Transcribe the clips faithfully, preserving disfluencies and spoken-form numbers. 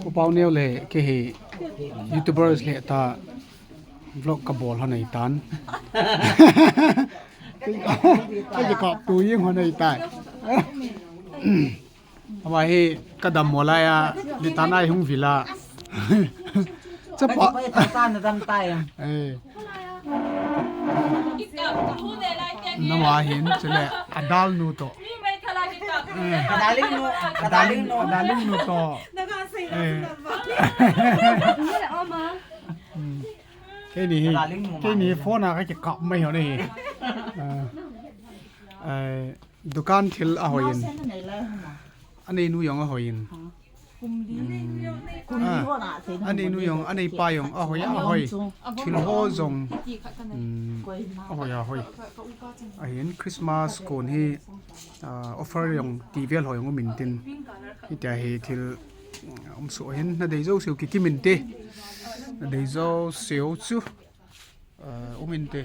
Upau neo le ke hi YouTubers le ta vlog ka bol ha nei tan. Ka ji kap tu ying ha nei tai. Ama hi ka dam mo lai a, ni tan ai hung vila. Chapa. Ka ji mai tha sa na dam tai. Eh. Nama hin chule adal nu to. Ka darling nu, ka darling nu. Darling nu to. Eh. Hmm. Keini hi, keini phone a ka kikap mai ho ni. Ah. Eh, dukan thil a hoiyin. Anei nu jong a hoiyin. Hmm. Ah, anei nu jong, anei pa jong, ahoi, ahoi. Thil ho jong. Hmm, ahoi, ahoi. Ahin Christmas kon hi, ah, offer jong ti vel ho jong um intin. Hitia hi thil, um, soh hin na dei jouse u kikim inte. Na dei jouse u chu, ah, um inte.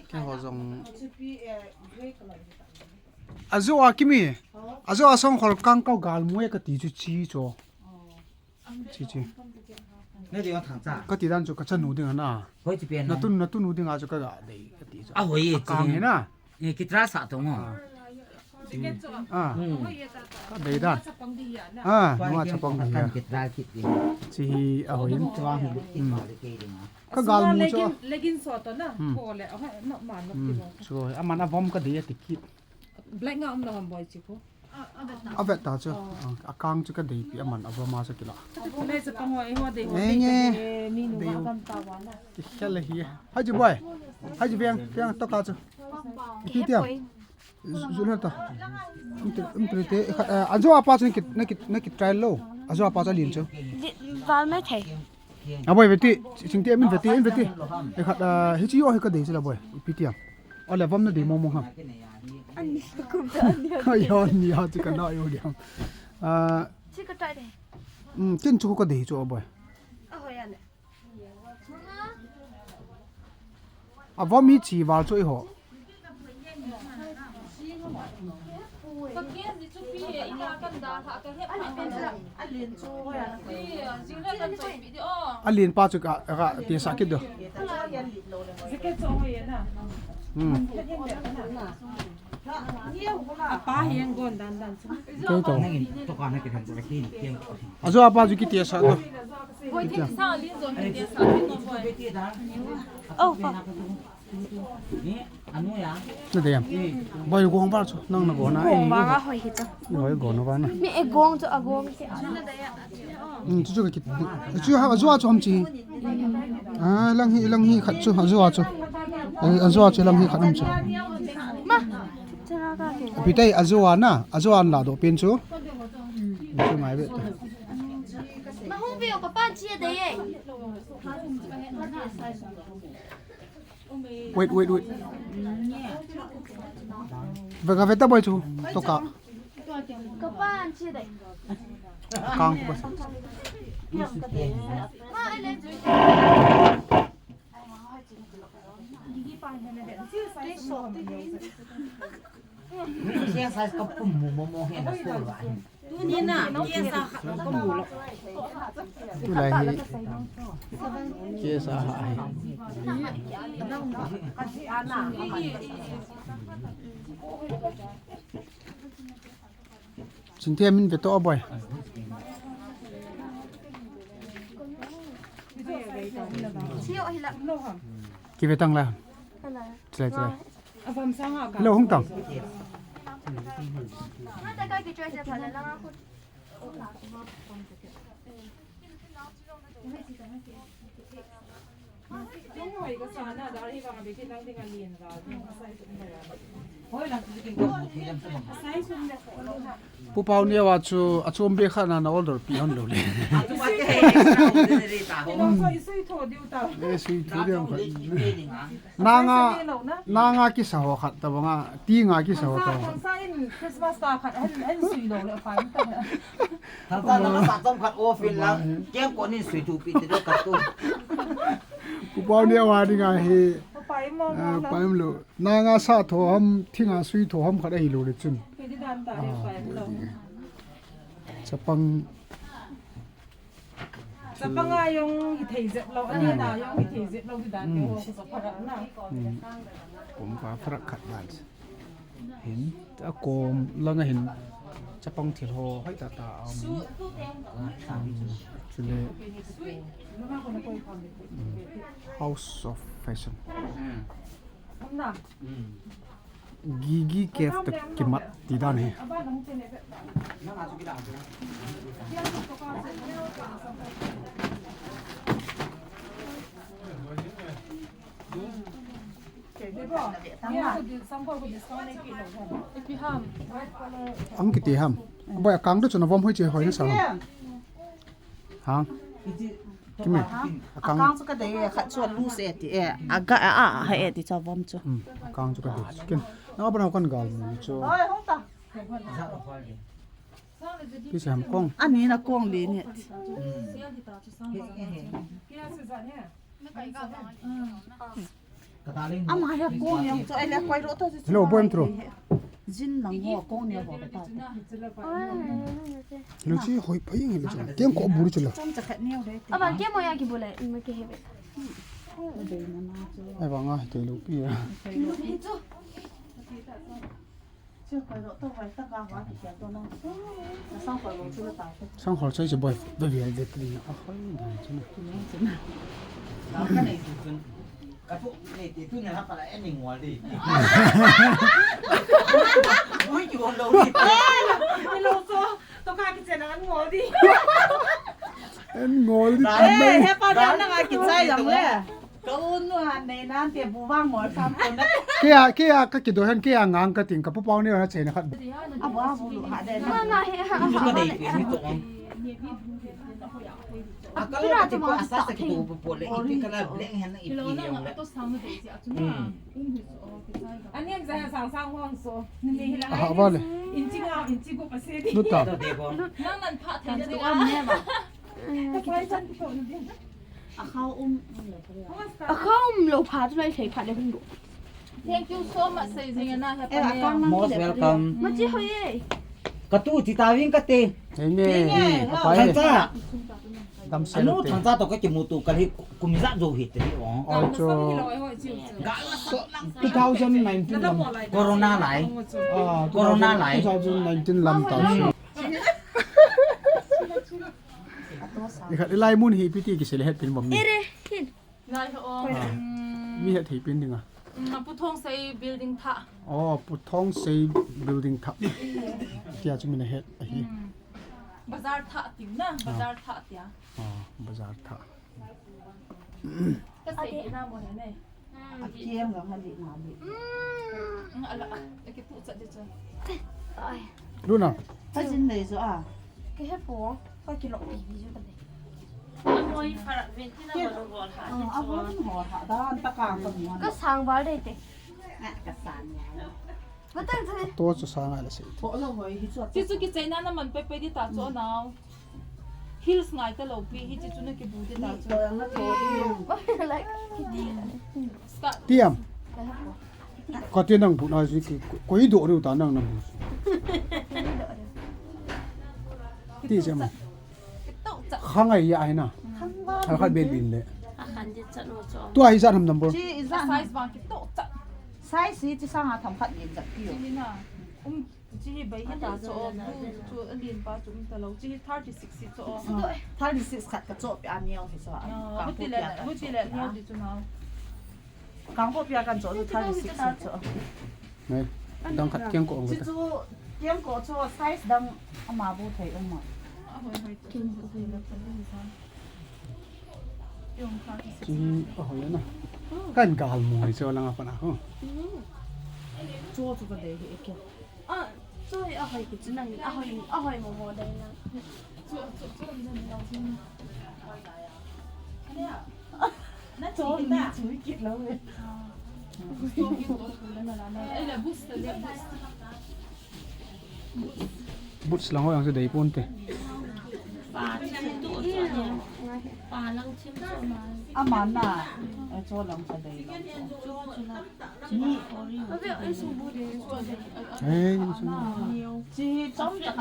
Keiho jong. Ajo a kimi. Ajo a songkhol kang kau galmui kati chu chi chu. Chi chi. Nei dei thang cha. Kati dan chu ka chanu ding ana. Hoi chi pen. Na tun, na tunu ding a chu ka ga dei kati chu. A hoi e, kang hi na. Ni kitra sa tong o. Ah. Hmm. Ka dei dan. Ah, ma chapang hi. Kan kitra kit ding. Chi hi a hoi in. Ka galmu chu. Legin, legin so to na. Hmm. Ko le, ah, na ma na. Hmm. Chu aman a vom ka dei ati kit. Black nga um lo ham boi chi ko. A vet ta chu. Oh. Ah, a kang chu ka dei pi aman a vom a chu kila. Nei chu pang ho, eh, ho dei ho. Nge, dei nge. Ka dei, eh, mi nu dei ma u. Kam ta wa na. Ki khel le hi. Hai chu boi. Hai chu veng, veng to ka chu. Ki ti am. Zu, zu le ta. Um tu, um tu te, eh, khat, eh, ajo apa chu na ki, na ki, na ki try lo. Ajo apa chu lin chu. Val mai thei. A boi veti, sing ti amin veti, in veti. Eh, khat, eh, hi chi yo hi ka dei chu la boi. Pi ti am. Ole, vom na dei mong mong ham. Ani kum ta ani. Ka yo ni ha chu ka na yo diam. Ah, chi ka tai de. Hmm, kin chu ka dei chu a boi. A hoi a le. A vom hi chi val chu i ho. A lin pa chu ka, ka ti sa kit do. Hmm. Apa hi ang gon dan dan. Kei to. Ajo apa chu kiti sa do. Oh, pa. Na dei am. Boi gong ba chu nang na gong na. Gong ba nga hoi hi chu. Ni hoi gong na ba na. Mi e gong chu a gong ke. Hmm, chu chu ka kit. Chu ha, ajo a chu ham chi. Ah, lang hi, lang hi khat chu, ajo a chu. Eh, ajo a chu lang hi khat ham chu. Ma. Pi tai ajo a na, ajo an la do pen chu. Chu ngai ve. Ma hu bi o ka pan chi de ye. Wait, wait, wait. Ve ka ve ta boi chu. To ka. Ka pan chi dai. Kang ko. Siang size ka pum mu mo mo hen na so la hin. Tuni na, K S R khat ka mu lo. Tulai hi K S R ha hi. Chingthei min ve to a boi. Ki ve tang la. Chulai, chulai. Hello, hung tang. Pu Pau neo a chu, a chom be khat na na order pi hon lo le. Eh, sui tho diu khat. Nanga, nanga kisa ho khat ta banga, ti nga kisa ho ta banga. Thangsa in Christmas ta khat, hen, hen sui lo le, pa in ta. Thangsa nanga sa chom khat off in lang, kem ko nin sui thu pi te do khat tu. Pu Pau neo a dinga hi, pa im lo. Nanga sa tho ham, thinga sui tho ham khat ahi lo le chun. Kei di dan ta he pa im lo. Chapang. Chapang a jong hithei jep lou, ani na jong hithei jep lou di dan ke ho, ko sa pharak na. Hmm. Kum pa pharak khat dan. Hin, a kom langa hin chapang thil ho hoitah tah a um. Hmm, chule, hmm, House of Fashion. Gigi Cave toh kimat ti dan hi. Ang kiti ham. Boi, akang toh chun avom hoi che hoi na sa ham. Hang. Kimi. Akang. Akang chu kadei e, khat chu loose e ti e. Aga a, a, ha e ti chu avom chu. Hmm. Akang chu kadei. Kin. Na ba na kan gal mu chu. Oi, hong ta. Pi se ham kong. Ani na kong le ni. Ama he kong yang chu, ai le koi ro to chu. Hello, boy, intro. Jin nang ho kong ni ho ta. Hello, chi hoi pai ngi le chu. Kem ko buri chu lo. Chom cha khat ni ho le. Aba, kem mo ya ki bule, ma ke he be. Ai ba nga te lo pi ya. Sang hol sai se boi, boi vi ai det ni. A hoi, dai chu na. Ka nei tu chun. Ka tu nei ti tu nei ha pa la en ngol di. Ui, ki hol lo di. Hello, so. To ka ki chen an ngol di. En ngol di. Eh, he pa dan na ki chai jang le. Ka u nu han nei nan te bu vang ngol sam ko na. Kei a, kei a ka kido hen, kei a ngang ka ting, ka pu pau ni na chei na khat. A bu a bu lu ha de na. Ma, ma, he, ha, ha. Ka dei pe ni to. A ka la ti ko asa sa ki to bu po le, i ti ka la black hen i pi ni le. Hmm. Ani em za sang sang hong so. Ni ni la. Ah, vale. Inchi nga, inchi ko pa se di. Luta. Nang nan pha than to am ne ba. Ka pai chan ko ni. A khao um, a khao um lo pha tu lai thei pha le hun do. Thank you so much, sai jing na ha pa ne. Most welcome. Ma chi hoi e. Ka tu ti ta ving ka te. Hei ne. Apai. Thancha. Dam se. Anu te. Thancha to ka kimu tu ka hi kum ja jo hi te hi o. Oi cho. Ga two thousand nineteen lam. Corona lai. Ah, corona lai. Two thousand nineteen lam ta. Ikhat ilai mun hi piti kisele het pin bom ni. Ere, hin. Ngai ho. Ah. Mm. Mi het thei pin ding a. Mm, Pu Thong Sei building thah. Oh, Pu Thong Sei building thah. Tia chu min a het ahi. Mm. Bazar thah ting na, ah, bazar thah tia. Ah, bazar thah. Ka sei na mo he ne. A kiam ga hali na li. Mm, ala, a ki tu cha de cha. Ai. Luna. Ka jin nei zo a. Ke he po, ka ki lok pi bi ju ka dei. Amoi pharak vin ti na ma lu gol ha. Ah, a gol ho ha, dan ta ka ka mu. Ka sang val dei te. Ah, ka sang ya. Ka tang thei. To chu sang a la se. Ho lo hoi hi chu. Chi chu ki chei na na man pe pe di ta chu nau. Heels ngai ta lo pi hi chi chu na ki bu di ta chu. Ni to yang na to di. Like, ki ti. Start. Tiam. Ka ha po. Ka ti nang bu na ji ki, koi do ru ta nang na bu. Ti se ma. Khang ai ya ai na. Khang ba. Al khat be bin le. A khan di chan ho cho. Tu ai za nam number. Chi i za size ba ki to cha. Size si chi sang a tham khat yin za ki yo. Chi na. Um, chi hi bai hi ta cho. Chu a lin pa chu um ta lo. Chi hi thirty six si cho. Thirty six khat ka cho pe a neo hi cho. Ka hu ti le, hu ti le neo di chu na. Kang ko pia kan cho lu thirty six cho. Nei, dang khat kiang ko ang. Chu kiang ko cho size dang ama bu thei um ma. Chi a hoi na. Kan gal mo hai cho lang apa na ho. Cho chu ka dei hi ke. Ah, sorry, a hoi ki chu nang, a hoi, a hoi mo mo dai nang. Chu, chu, chu, chu, chu. Na chu ni chu kit lo le. Boots lang ho yang chu dei pon te. Pa, chu tu, chu, Ama na, eh, cho lang ka dei lang. Ni, eh, chi chom ta,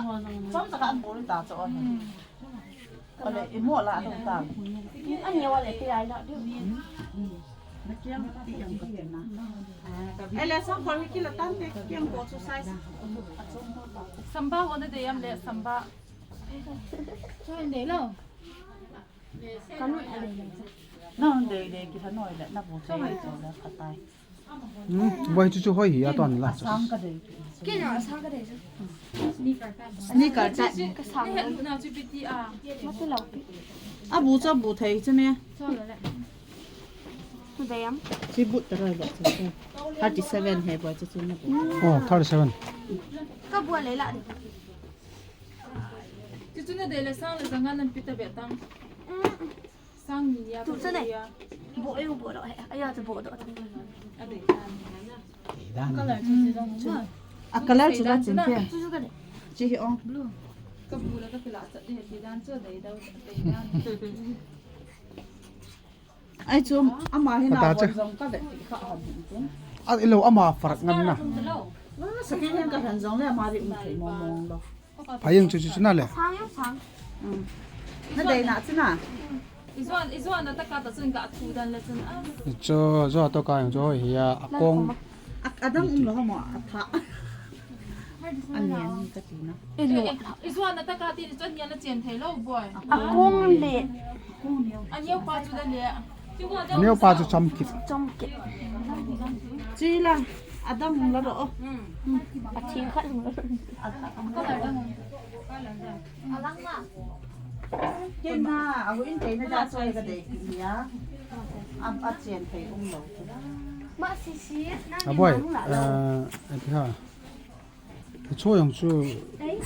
chom ta ka an bol ta cho. Ole, i mo la ta. Ani wa le ti ai la. Na kiang ti ang ka na. Ele sang ko ki la tan te kiang ko chu size. Samba ho na dei am le samba. Cho dei lo. Ka nu a dei le. Na dei dei ki sa noi le na bu te to le ka tai. Hmm, boi chu chu hoi hi a ton la. Asang ka dei. Ki na asang ka dei chu. Sneaker ta. Sneaker ta. Ka sang. Ni he na chu pi ti a. Ma tu lo pi. A bu cha bu thei chu me. Cho lo le. Tu dei am. Chi bu ta ra le chu. Thirty seven he boi chu chu na bu. Oh, thirty seven. Ka bu le la. Chuchu na dei le sang le janga nan pi ta be tang. Sang ni ya. Tu chu nei. Bo eu bo do he. Aya chu bo do. A dei ta ni na. Color chu chu dong ma. A color chu la chin te. Chu chu ka dei. Chi hi ong. Blue. Ka bu la ka pila cha de ti dan chu dei dau dei dan. Ai chu ama hi na bon jong ka vet ti kha ha ding chu. A ilo ama farak ngam na. Second hand ka han jong le ama ri um thei mo mong lo. Phai jeng chu chu chu na le. Sang jong sang. Na dei na chu na. Izuan izuan na ta ka ta chun ka thu dan le chun a. Chu zo to ka jong chu hoi hi a kong. A dang um lo mo a tha. Ani ani ka ti na. Izuan na ta ka ti ni chun ni na chen thei lo boi. A kong le. A neo pa chu da le. A neo pa chu chom kit. Chom kit. Chi la. A dang la ro. A thing khat. A dang. Ken na, a hu in te na da choi ka dei ki ya. A, a chen thei um lo. Ma si si, na ni mang la lo. Eh, a ti ha. Cho jong chu. Ei.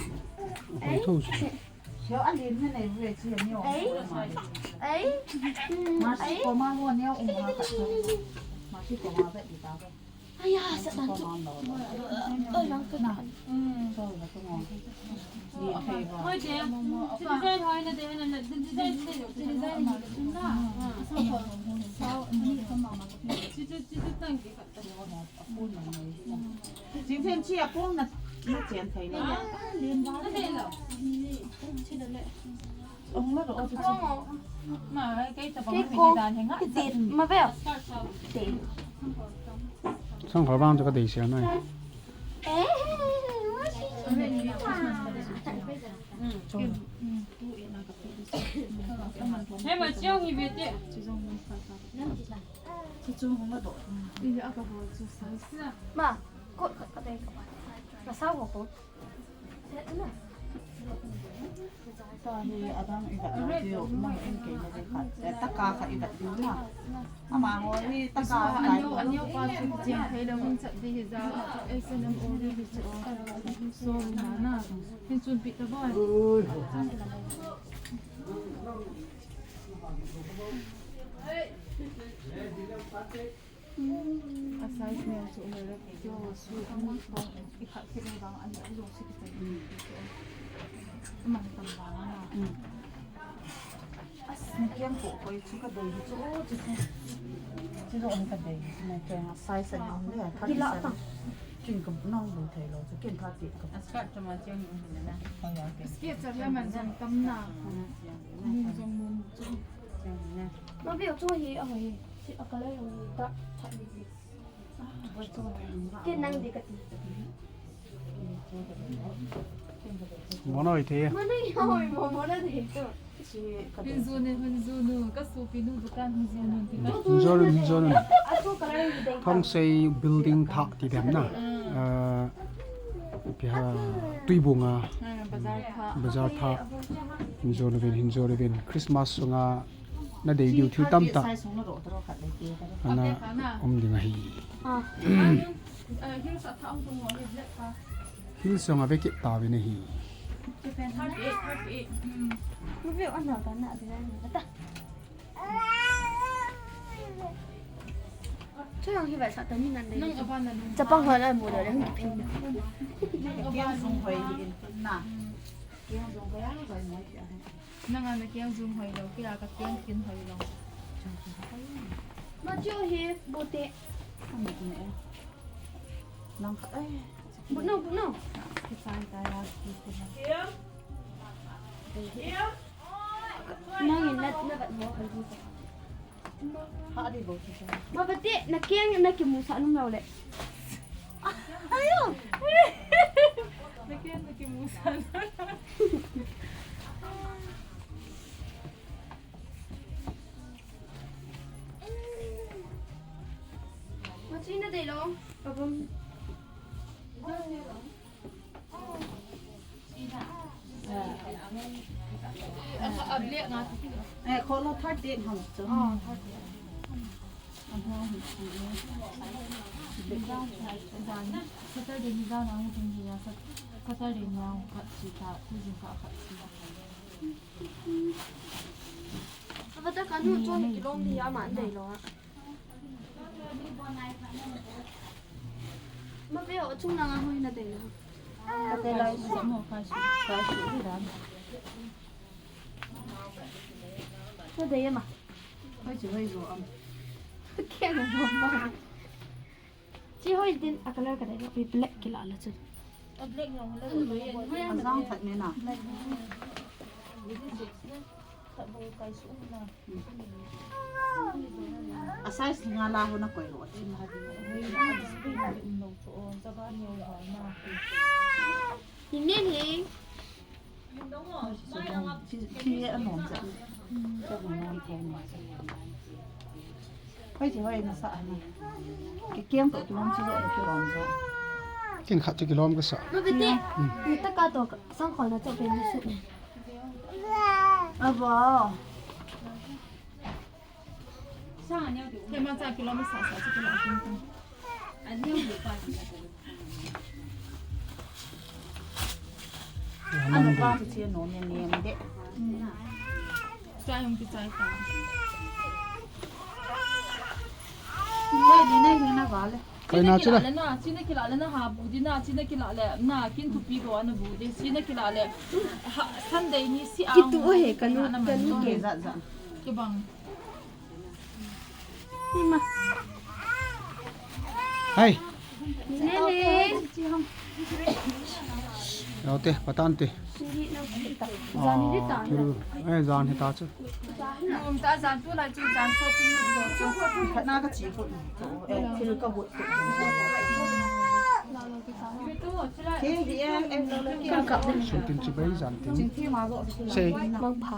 Ei. Tho chu. Yo a lin na nei ve chi ni o. Ei. Ei. Ma si ko ma ho ni o um ha ka. Ma si ko ma ve di ta. Aya, sa dan chu. Oi, lang ka na. Hoi de. Design hoi na de na design de design na. Sao ni ka mama. Chi chu chi chu tang ki ka. Jing chen chi a pong na na chen thei na. Na de lo. Ong la ro chu. Ma kai ta ba ma pe dan he nga. Ti ma ve. Te. Sang khol bang chu ka dei sia nai. He ma chiang hi ve te. Ma, kot khat ka dei ka ba. Ka sao ko ko. Ta hi a dang i vet lo diu, nang in kei na ding khat. Eh, taka khat i vet diu na. Ama ho hi taka khat. Aneo, aneo pa chu chiang thei lo, hung chat di hi ja. Ei, sen am o di hi chu. So, na na. Hin chun pi ta boi. A size neo chu um le, keiho suit ni ko, i khat kit le vang ani a jong suit kit. Aman tam vang na. As, na kiang ko koi chu ka dei chu, chu chu. Chu jong ka dei chu na kiang size a ni le, thirty seven. Kin ka nong bu thei lo chu, kin thirty ka. A skirt chu ma chiang ni um le na. Oh, ya, okay. Skirt chu le man jong tam na. Mun jong mun chu. Chiang ni na. Ma view chu hi a hoi. Chi a color jong ta that ni. Ken nang di ka ti. Mo noi the. Mo noi hoi mo, mo na de to. Hin jo ne, hin jo nu, ka sopi nu dukan hin jo nu ti ka. Hin jo nu, hin jo nu. A chu color ni de. Thongsei building thah ti dem na. Ah, pi ha Tuibung a. Ah, bazar thah. Bazar thah. Hin jo nu vin, hin jo nu vin. Christmas sunga na dei diu thil tamtah ana um ding ahi. Heels jong ave kit tauvin ahi. Chapang hoi la mu lo le hung kiphin. Nanga nakeng jum hoilou, keiya kakeng kin hoilou. Machu hi bote. Nang kha, ai. But no, but no. Kisan ta ya, kisan. Nang in nat, nat, nat, nat. Mabati, nakeng nakimusah nom lou le. Ayo. Nakeng nakimusah nom. Machine na dei lou. Abang. Eh, kho lo third date ham chu. Saturday ni dan ang thing hi ya, Sat-, Saturday ni ang khat si ta, tu jing ka khat si. Apa ta kanu chon kilom ni ya man dei lo. Ma pe o chung na nga hoi na dei na. Ka te lai su. Ka su di dan. Ka dei ma. Hoi chu hoi zo am. Ke na zo ma. Chi hoi din a color ka dei lo. Pi black kila la chu. A black na hoi la. A jang that ni na. Black. A size nga la ho na koi lo. Hi nen hi. Chi, chi a nom cha. Cha nom nom ko ma cha. Hoi chi hoi na sa ni. Ki kiang to kilom chi lo kilom cha. Kin khat to kilom ka sa. Ma bete. Ni ta ka to sang khol na cha pe ni su ni. Abo. Kei ma cha kilom sa sa chu kilom kin kin. Ano pa chu che no ne ne de. Cha yung ki cha ka. Ne ne ne na vale. Kai na chila. China kila le na, china kila le na ha bu di na, china kila le na kin thupi go ana bu di, china kila le. Ha, Sunday ni si a. Kitu o he kanu, kanu ke. Ke za za. Ke bang. Ni ma. Hai. Ni le. Aute, patan te. Jan hi ta. Ah, thil, eh, jan hi ta chu. Um, ta jan tu lai chu jan shopping ni jo chu. Khat na ka chi pu. Eh, thil ka bu. Ke hi eh, eh, lo le ke. Sun tin chi bai jan tin. Jing thi ma zo. Sei. Mang pha.